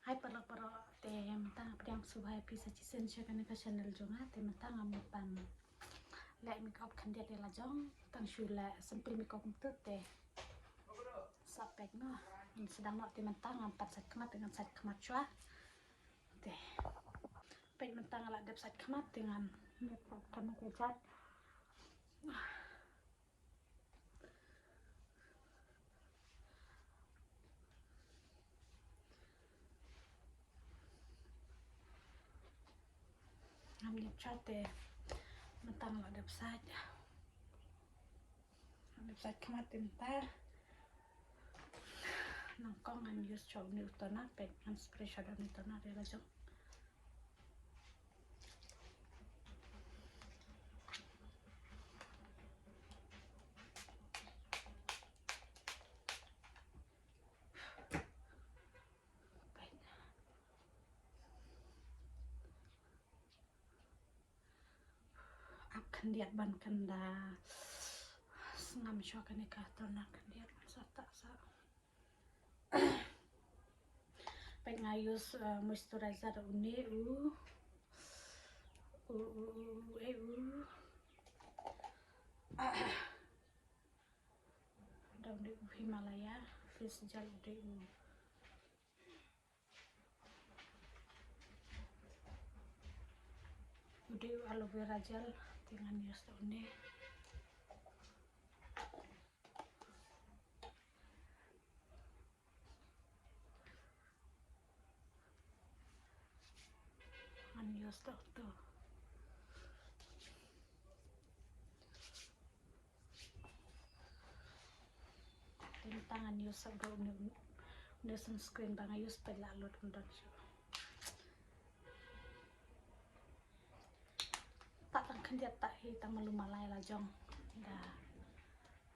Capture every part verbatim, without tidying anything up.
Hai paralok paralok, te mynta nga pdiang sngewbha ïa phi sa shisien sha kane ka channel jong nga. Te mynta nga mut ban leh makeup khyndiat ïa la jong, tang shu leh simple makeup kumtu te. Sa peit noh, ngan sdang noh. Te mynta ngan pat sait khmat, te ngan sait khmat shuwa. Te peit mynta nga la dep sait khmat, te ngan mut pat kane ka jait. Ngam ïa chat te mynta nga la dep sait. Nga dep sait khmat te mynta. Nyngkong ngan use shuwa une u toner, peit ngan spray shuwa da une u toner ïa la jong. Ap khyndiat ban kynda sngam shuwa kane ka toner khyndiat sa ta sa. Peit nga use, uh, moisturizer une u, u, u, u, u, eh, u. Da une u Himalaya face gel, une u, une u aloe vera gel, te ngan use da une. Ngan use da uto. Te mynta ngan use da une, une sunscreen ba nga use peit la lut, ym don shuh. Tah tang khyndiat, tah hi tang malu mala ïa la jong. Da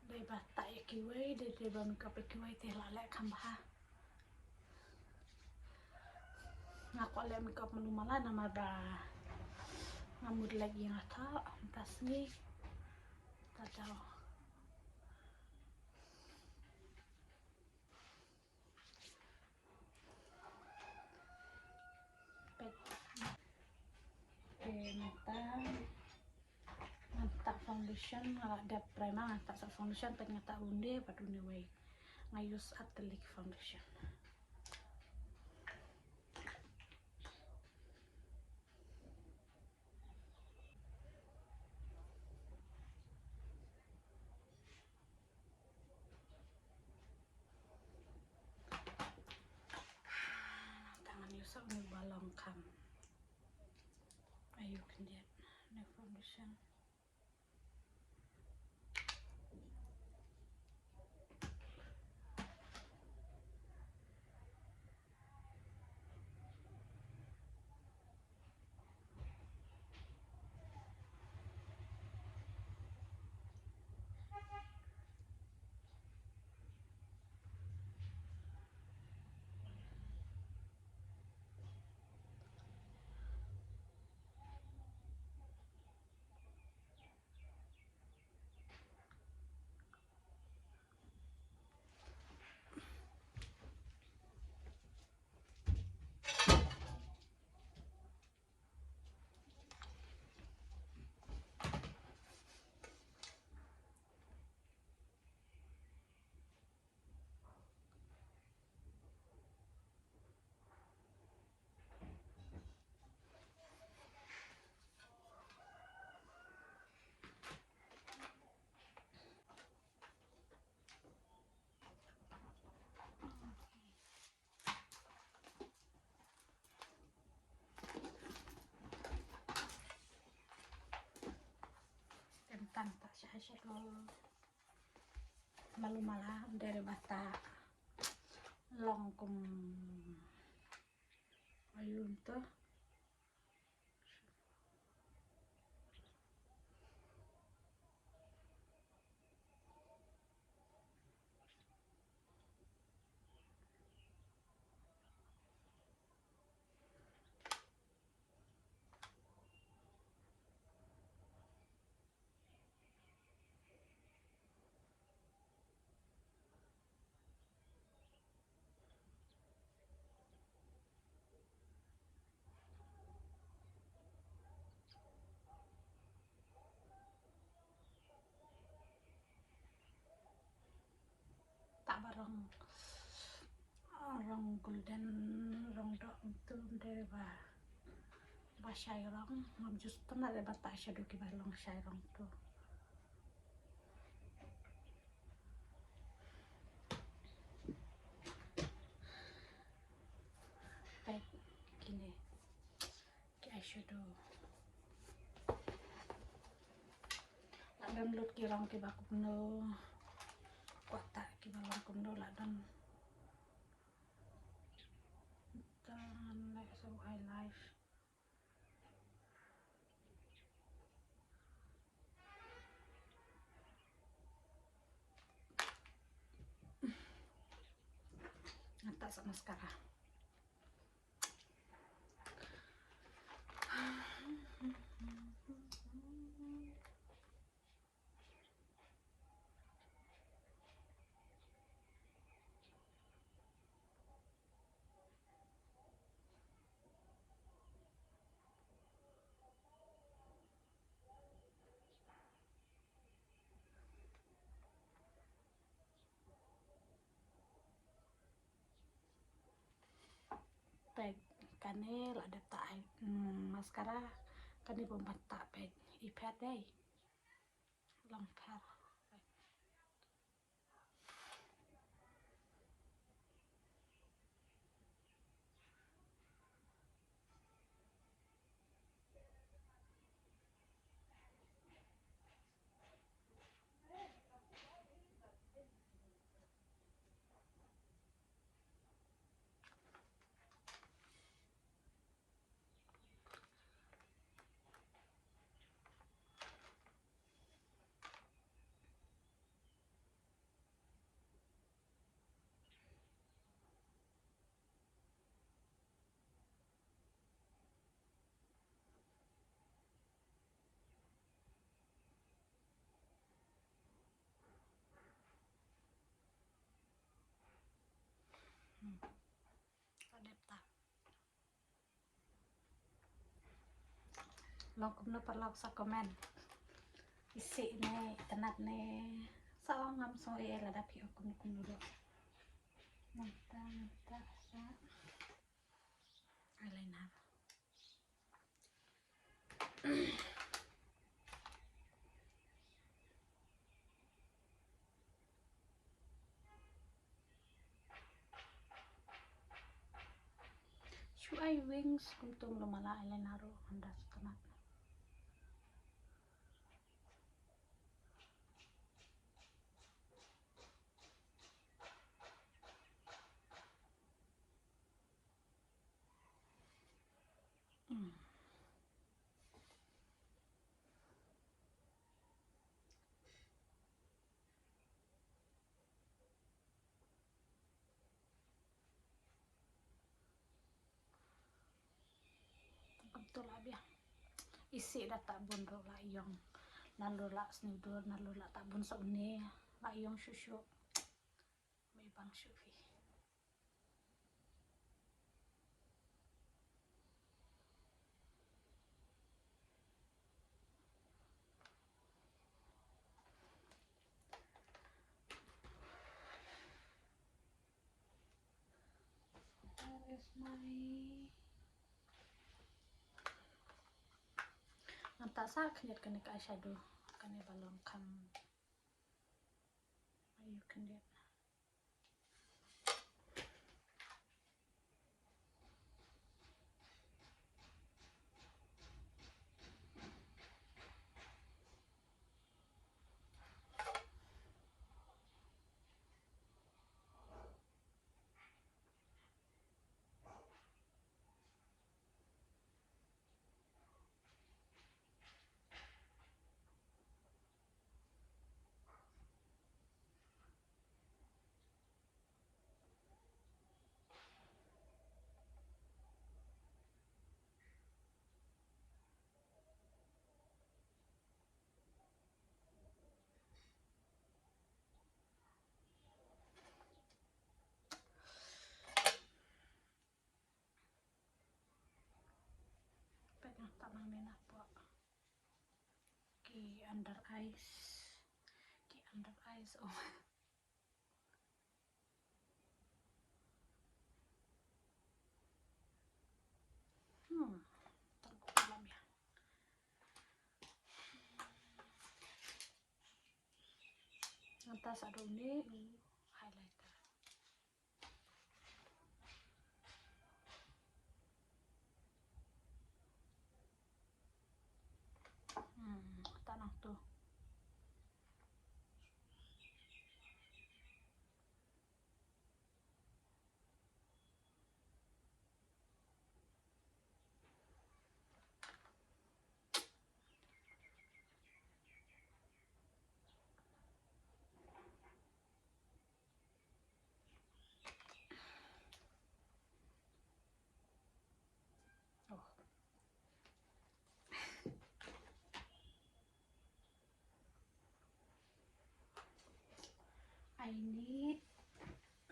dei ba tah ïa kiwei, dei, dei ba makeup ïa kiwei te la leh kham bha. Nga kwah leh makeup malu mala namar ba nga mut leh ïa nga tah mynta sngi. Ta daw. Peit. Te mynta ngan tah foundation, nga la dep primer, ngan tah sa foundation, peit nga tah une bad une wei. Nga use Atelier foundation. Tang ngan use une ba long kham. Ayu khyndiat une foundation. Te mynta tah shai shai ko malu mala, ym dei re ba tah long kum ayu to. Rong, rong golden, rong doh, tu de ba, ba shai rong, ngam just tang de ba ta shadow ki ba long shai rong tu. Peit kine ki eyeshadow. La don lut ki rong ki ba kumno, kwah ta ki ba long kumno la don. Tan leh so high life. Ngan ta sa mascara. Peit, kane la dep ta ai, mm, mascara, kane bym pat ta peit, i phet dei. Long phet. Hmm. Ka dep ta. Long kumno pat long sa comment. Isih ne, itynnad ne. Sa ong ngam sngew ei ei lada phi ong kumno kumno ruh. Nangta, nangta sa eyeliner. Shu ai wings kumto, ym lum ma la eyeliner ruh, ynda sngewtynnat. Hmm. Kumto la biang. Isih da ta bun ruh la ïong. Nalor la sniewdur, nalor la ta bun sa une, la ïong shuh shuh. Me bang shuh phi. Where is my... Ngan ta sa khyndiat kane ka eyeshadow, kane ba long kham. Ayu khyndiat. Peit, ngan tap ma me napoh ki under eyes. Ki under eyes, oh. Sa dong ni highlighter. Hmm, ta nang tu. Oh. I need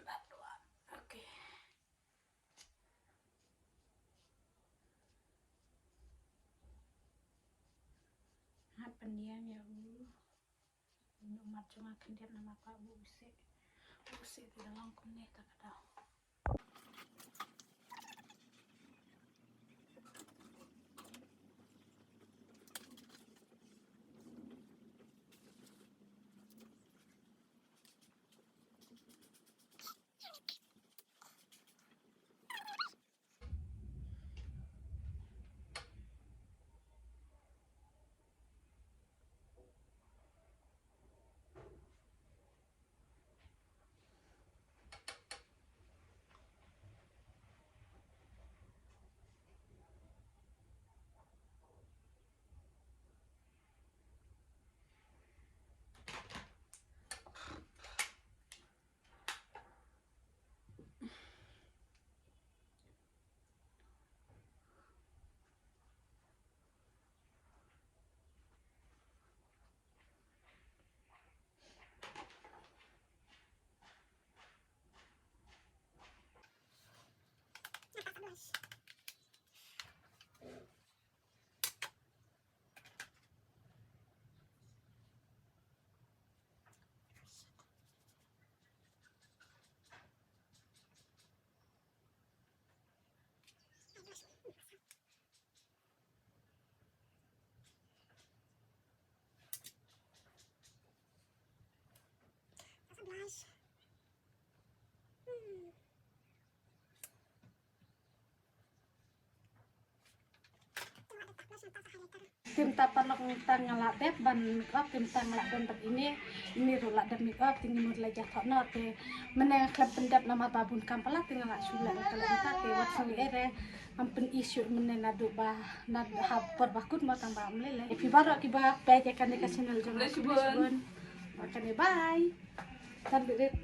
that one. Okay. Hap pynïam ïa u. Ïa u mat jong nga khyndiat namar ba u sih. U sih te da long kumne ta ka daw. Te mynta paralok, mynta nga la dep ban make up, te mynta nga la don bad ine, ine ruh la dep make up, te ngi mut la jah thok noh, te mynne nga khlem pyndep namar ba bun kam palat, te nga la shu leh ka leh mynta, te wat sngew ïeit re, ngam pyn-i shuh mynne naduh ba, na ha por ba kut mo tang ba ym lei lei. Phi baroh kiba peit ïa kane ka channel jong nga, khublei shibun. Kane bye. Tan birit.